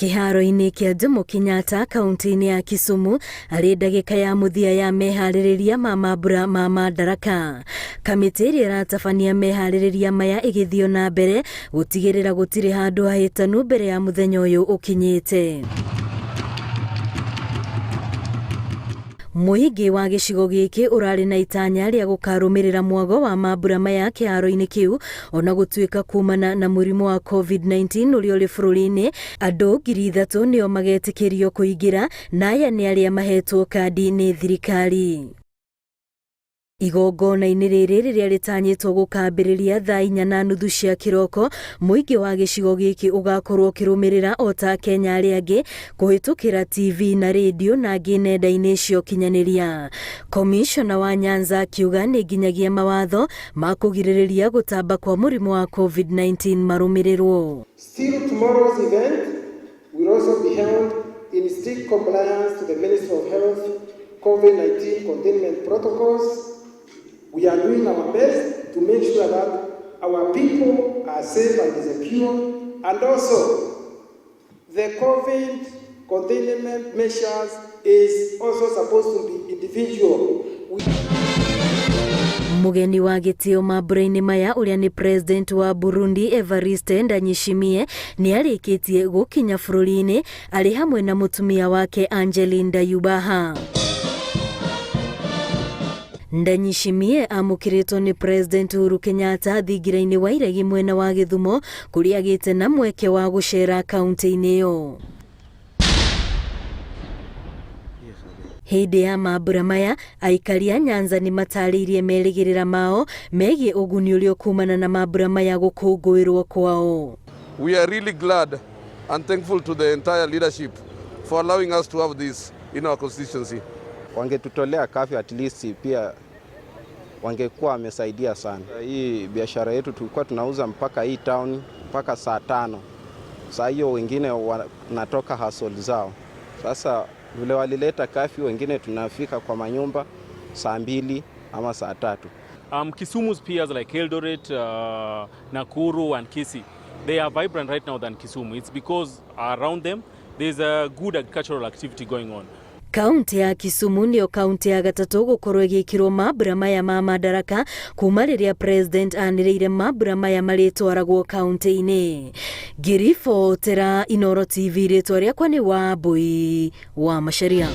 Kĩharo-inĩ kĩa Jomo Kenyatta kaunti-inĩ ya Kisumu arĩ ndagĩka ya mũthia ya meharĩrĩria ma mambura ma Madaraka. Kamĩtĩ ĩrĩa ĩratabania meharĩrĩria maya ĩgĩthiĩ na mbere gũtigĩrĩra gũtirĩ handũ hahĩtanu mbere ya mũthenya ũyũ ũkinyĩte. Mũingĩ wa gĩcigo gĩkĩ ũrarĩ na itanya rĩa gũkarũmĩrĩra mwago wa mambura maya kĩharo-inĩ kĩu ona gũtuĩka kumana na mũrimũ wa COVID-19 ũrĩa ũrĩ bũrũri-inĩ, andũ 3,000 nĩo magetĩkĩrio kũingĩra na aya nĩ arĩa mahetwo kandi nĩ thirikari. Igongona-inĩ rĩrĩ rĩrĩa rĩtanyĩtwo gũkambĩrĩria thaa 4:30 cia kĩroko, mũingĩ wa gĩcigo gĩkĩ ũgakorwo ũkĩrũmĩrĩra o ta Akenya arĩa angĩ kũhĩtũkĩra TV na rĩndiũ na angĩ nenda-inĩ cia ũkinyanĩria. Komishona wa Nyanza akiuga nĩ nginyagia mawatho ma kũgirĩrĩria gũtamba kwa mũrimũ wa COVID-19 marũmĩrĩrwo. Still tomorrow's event will also be held in strict compliance to the Ministry of Health COVID-19 containment protocols. We are doing our best to make sure that our people are safe and secure, and also the COVID containment measures is also supposed to be individual. Mũgeni wa gĩtĩo mambura-inĩ maya ũrĩa nĩ President wa Burundi Evariste Ndayishimiye nĩ arĩkĩtie gũkinya bũrũri-inĩ arĩ hamwe na mũtumia wake Angeline Ndayubaha. Ndayishimiye amũkĩrĩtwo nĩ President Uhuru Kenyatta thingira-inĩ wa Iregi mwena wa Gĩthumo kũrĩa agĩte na mweke wa gũcera kaunti-inĩ ĩyo. Hĩndĩ ya mambura maya, aikari a Nyanza nĩ matarĩirie merĩgĩrĩra mao megiĩ ũguni ũrĩa ũkumana na mambura maya gũkũngũĩrwo kwao. We are really glad and thankful to the entire leadership for allowing us to have this in our constituency. Wangetutolea curfew at least pia wangekuwa wamesaidia sana. Hii biashara yetu tulikuwa tunauza mpaka hii town mpaka saa 5. Saa hiyo wengine wanatoka hustle zao. Sasa vile walileta curfew, wengine tunafika kwa manyumba saa 2 ama saa 3. Kisumu's peers like Eldoret, Nakuru and Kisii, they are vibrant right now than Kisumu. It's because around them there's a good agricultural activity going on. Kaunti ya Kisumu nĩyo kaunti ya gatatũ gũkorwo ĩgĩkĩrwo mambura maya ma Madaraka kuma rĩrĩa President anĩrĩire mambura maya marĩtwaragwo kaunti-inĩ. Ngĩribotera Inooro TV, rĩtwa rĩakwa nĩ Wambui wa Macharia.